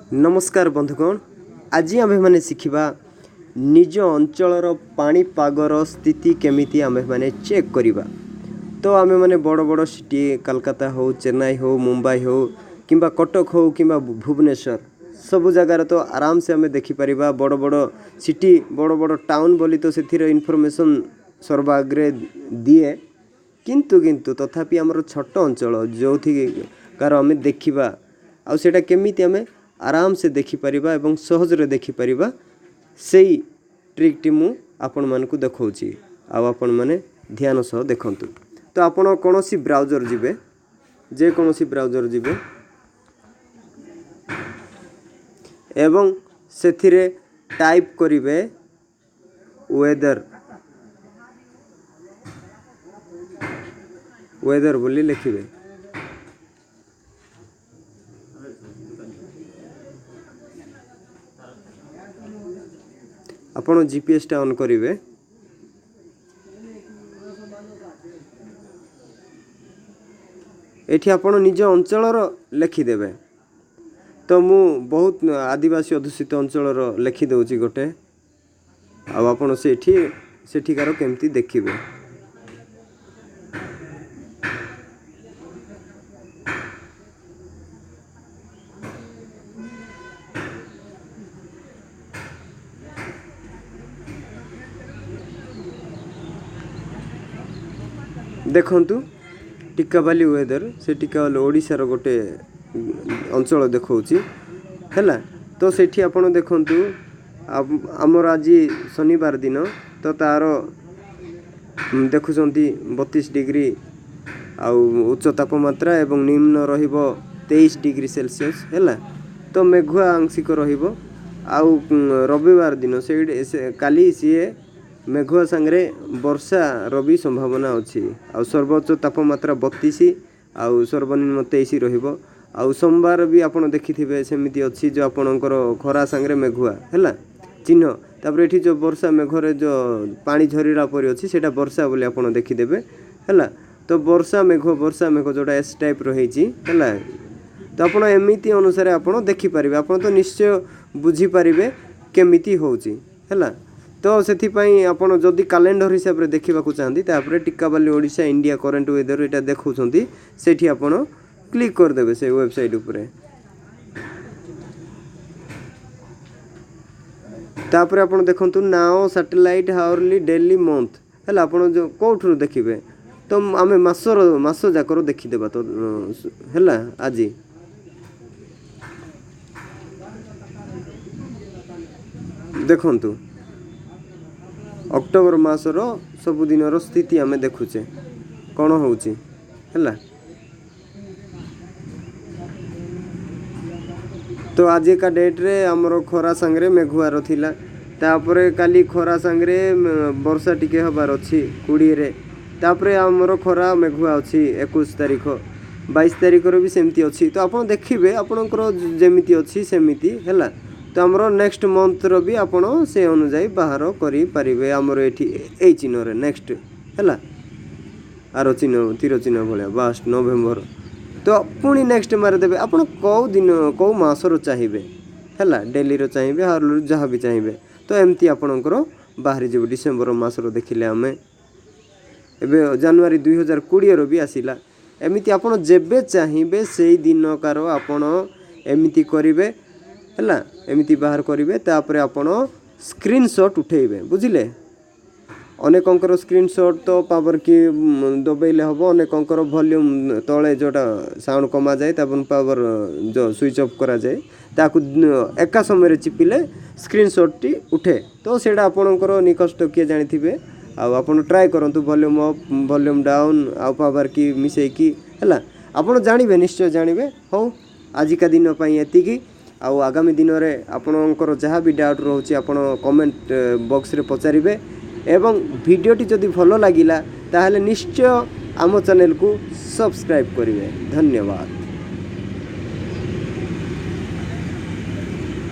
ନମସ୍କାର ବନ୍ଧୁଗଣ, ଆଜି ଆମ୍ଭେମାନେ ଶିଖିବା ନିଜ ଅଞ୍ଚଳର ପାଣିପାଗର ସ୍ଥିତି କେମିତି ଆମ୍ଭେମାନେ ଚେକ୍ କରିବା। ତ ଆମେମାନେ ବଡ଼ ବଡ଼ ସିଟି କାଲକାତା ହେଉ, ଚେନ୍ନାଇ ହେଉ, ମୁମ୍ବାଇ ହେଉ କିମ୍ବା କଟକ ହେଉ କିମ୍ବା ଭୁବନେଶ୍ୱର, ସବୁ ଜାଗାରେ ତ ଆରାମସେ ଆମେ ଦେଖିପାରିବା। ବଡ଼ ବଡ଼ ସିଟି, ବଡ଼ ବଡ଼ ଟାଉନ୍ ବୋଲି ତ ସେଥିରେ ଇନଫର୍ମେସନ୍ ସର୍ବାଗ୍ରେ ଦିଏ। କିନ୍ତୁ କିନ୍ତୁ ତଥାପି ଆମର ଛୋଟ ଅଞ୍ଚଳ ଯେଉଁଥିକାର ଆମେ ଦେଖିବା, ଆଉ ସେଇଟା କେମିତି ଆମେ ଆରାମସେ ଦେଖିପାରିବା ଏବଂ ସହଜରେ ଦେଖିପାରିବା, ସେଇ ଟ୍ରିକ୍ଟି ମୁଁ ଆପଣମାନଙ୍କୁ ଦେଖାଉଛି, ଆଉ ଆପଣମାନେ ଧ୍ୟାନ ସହ ଦେଖନ୍ତୁ। ତ ଆପଣ କୌଣସି ବ୍ରାଉଜର୍ ଯିବେ, ଯେକୌଣସି ବ୍ରାଉଜର୍ ଯିବେ ଏବଂ ସେଥିରେ ଟାଇପ୍ କରିବେ ୱେଦର୍, ୱେଦର୍ ବୋଲି ଲେଖିବେ। ଆପଣ ଜିପିଏସ୍ଟା ଅନ୍ କରିବେ। ଏଠି ଆପଣ ନିଜ ଅଞ୍ଚଳର ଲେଖିଦେବେ। ତ ମୁଁ ବହୁତ ଆଦିବାସୀ ଅଧ୍ୟୁଷିତ ଅଞ୍ଚଳର ଲେଖିଦେଉଛି ଗୋଟେ, ଆଉ ଆପଣ ସେଇଠି ସେଠିକାର କେମିତି ଦେଖିବେ। ଦେଖନ୍ତୁ ଟିକାବାଲି ୱେଦର, ସେ ଟିକାବାଲି ଓଡ଼ିଶାର ଗୋଟେ ଅଞ୍ଚଳ ଦେଖାଉଛି, ହେଲା। ତ ସେଠି ଆପଣ ଦେଖନ୍ତୁ, ଆମର ଆଜି ଶନିବାର ଦିନ, ତ ତା'ର ଦେଖୁଛନ୍ତି 32 ଡିଗ୍ରୀ ଆଉ ଉଚ୍ଚ ତାପମାତ୍ରା ଏବଂ ନିମ୍ନ ରହିବ 23 ଡିଗ୍ରୀ ସେଲସିୟସ୍, ହେଲା। ତ ମେଘୁଆ ଆଂଶିକ ରହିବ। ଆଉ ରବିବାର ଦିନ ସେଇଠି କାଲି ସିଏ ମେଘୁଆ ସାଙ୍ଗରେ ବର୍ଷାର ବି ସମ୍ଭାବନା ଅଛି। ଆଉ ସର୍ବୋଚ୍ଚ ତାପମାତ୍ରା 32 ଆଉ ସର୍ବନିମ୍ନ 23 ରହିବ। ଆଉ ସୋମବାର ବି ଆପଣ ଦେଖିଥିବେ ସେମିତି ଅଛି, ଯେଉଁ ଆପଣଙ୍କର ଖରା ସାଙ୍ଗରେ ମେଘୁଆ, ହେଲା ଚିହ୍ନ। ତାପରେ ଏଠି ଯେଉଁ ବର୍ଷା ମେଘରେ ଯେଉଁ ପାଣି ଝରିଲା ପରି ଅଛି, ସେଇଟା ବର୍ଷା ବୋଲି ଆପଣ ଦେଖିଦେବେ, ହେଲା। ତ ବର୍ଷା ମେଘ, ବର୍ଷା ମେଘ ଯେଉଁଟା ଏସ୍ ଟାଇପ୍ର ହେଇଛି, ହେଲା। ତ ଆପଣ ଏମିତି ଅନୁସାରେ ଆପଣ ଦେଖିପାରିବେ, ଆପଣ ତ ନିଶ୍ଚୟ ବୁଝିପାରିବେ କେମିତି ହେଉଛି, ହେଲା। ତ ସେଥିପାଇଁ ଆପଣ ଯଦି କ୍ୟାଲେଣ୍ଡର ହିସାବରେ ଦେଖିବାକୁ ଚାହାନ୍ତି, ତାପରେ Tikabali Odisha India current weather ଏଇଟା ଦେଖାଉଛନ୍ତି, ସେଇଠି ଆପଣ କ୍ଲିକ୍ କରିଦେବେ ସେ ୱେବସାଇଟ୍ ଉପରେ। ତାପରେ ଆପଣ ଦେଖନ୍ତୁ now, satellite, hourly, daily, month, ହେଲା। ଆପଣ ଯେଉଁ କେଉଁଠୁ ଦେଖିବେ, ତ ଆମେ ମାସର ମାସ ଯାକର ଦେଖିଦେବା ତ ହେଲା। ଆଜି ଦେଖନ୍ତୁ ଅକ୍ଟୋବର ମାସର ସବୁଦିନର ସ୍ଥିତି ଆମେ ଦେଖୁଛେ କ'ଣ ହେଉଛି, ହେଲା। ତ ଆଜିକା ଡେଟ୍ରେ ଆମର ଖରା ସାଙ୍ଗରେ ମେଘୁଆର ଥିଲା, ତାପରେ କାଲି ଖରା ସାଙ୍ଗରେ ବର୍ଷା ଟିକେ ହେବାର ଅଛି 20ରେ, ତାପରେ ଆମର ଖରା ମେଘୁଆ ଅଛି 21 ତାରିଖ, 22 ତାରିଖରେ ବି ସେମିତି ଅଛି। ତ ଆପଣ ଦେଖିବେ ଆପଣଙ୍କର ଯେମିତି ଅଛି ସେମିତି, ହେଲା। ତ ଆମର ନେକ୍ସଟ ମନ୍ଥର ବି ଆପଣ ସେ ଅନୁଯାୟୀ ବାହାର କରିପାରିବେ। ଆମର ଏଠି ଏଇ ଚିହ୍ନରେ ନେକ୍ସଟ, ହେଲା, ଆର ଚିହ୍ନ ତୀର ଚିହ୍ନ ଭଳିଆ ବାସ୍ ନଭେମ୍ବର। ତ ପୁଣି ନେକ୍ସଟ ମାରିଦେବେ। ଆପଣ କେଉଁ ଦିନ କେଉଁ ମାସର ଚାହିଁବେ, ହେଲା, ଡେଲିର ଚାହିଁବେ, ହାର୍ଲି ଯାହା ବି ଚାହିଁବେ। ତ ଏମିତି ଆପଣଙ୍କର ବାହାରିଯିବ। ଡିସେମ୍ବର ମାସର ଦେଖିଲେ ଆମେ, ଏବେ ଜାନୁଆରୀ 2020ର ବି ଆସିଲା। ଏମିତି ଆପଣ ଯେବେ ଚାହିଁବେ ସେଇ ଦିନକାର ଆପଣ ଏମିତି କରିବେ, ହେଲା, ଏମିତି ବାହାର କରିବେ। ତାପରେ ଆପଣ ସ୍କ୍ରିନସଟ୍ ଉଠେଇବେ, ବୁଝିଲେ। ଅନେକଙ୍କର ସ୍କ୍ରିନସଟ୍ ତ ପାୱାର କି ଦବେଇଲେ ହେବ, ଅନେକଙ୍କର ଭଲ୍ୟୁମ୍ ତଳେ ଯେଉଁଟା ସାଉଣ୍ଡ କମାଯାଏ, ତାପରେ ପାୱାର ଯେଉଁ ସୁଇଚ୍ ଅଫ୍ କରାଯାଏ, ତାକୁ ଏକା ସମୟରେ ଚିପିଲେ ସ୍କ୍ରିନସଟ୍ଟି ଉଠେ। ତ ସେଇଟା ଆପଣଙ୍କର ନିକଷ୍ଟ କିଏ ଜାଣିଥିବେ, ଆଉ ଆପଣ ଟ୍ରାଏ କରନ୍ତୁ ଭଲ୍ୟୁମ୍ ଅପ୍, ଭଲ୍ୟୁମ୍ ଡାଉନ୍ ଆଉ ପାୱାର କି ମିଶେଇକି, ହେଲା। ଆପଣ ଜାଣିବେ, ନିଶ୍ଚୟ ଜାଣିବେ। ହଉ, ଆଜିକା ଦିନ ପାଇଁ ଏତିକି। ଆଉ ଆଗାମୀ ଦିନରେ ଆପଣଙ୍କର ଯାହା ବି ଡାଉଟ୍ ରହୁଛି ଆପଣ କମେଣ୍ଟ ବକ୍ସରେ ପଚାରିବେ, ଏବଂ ଭିଡ଼ିଓଟି ଯଦି ଭଲ ଲାଗିଲା ତାହେଲେ ନିଶ୍ଚୟ ଆମ ଚ୍ୟାନେଲକୁ ସବସ୍କ୍ରାଇବ୍ କରିବେ। ଧନ୍ୟବାଦ।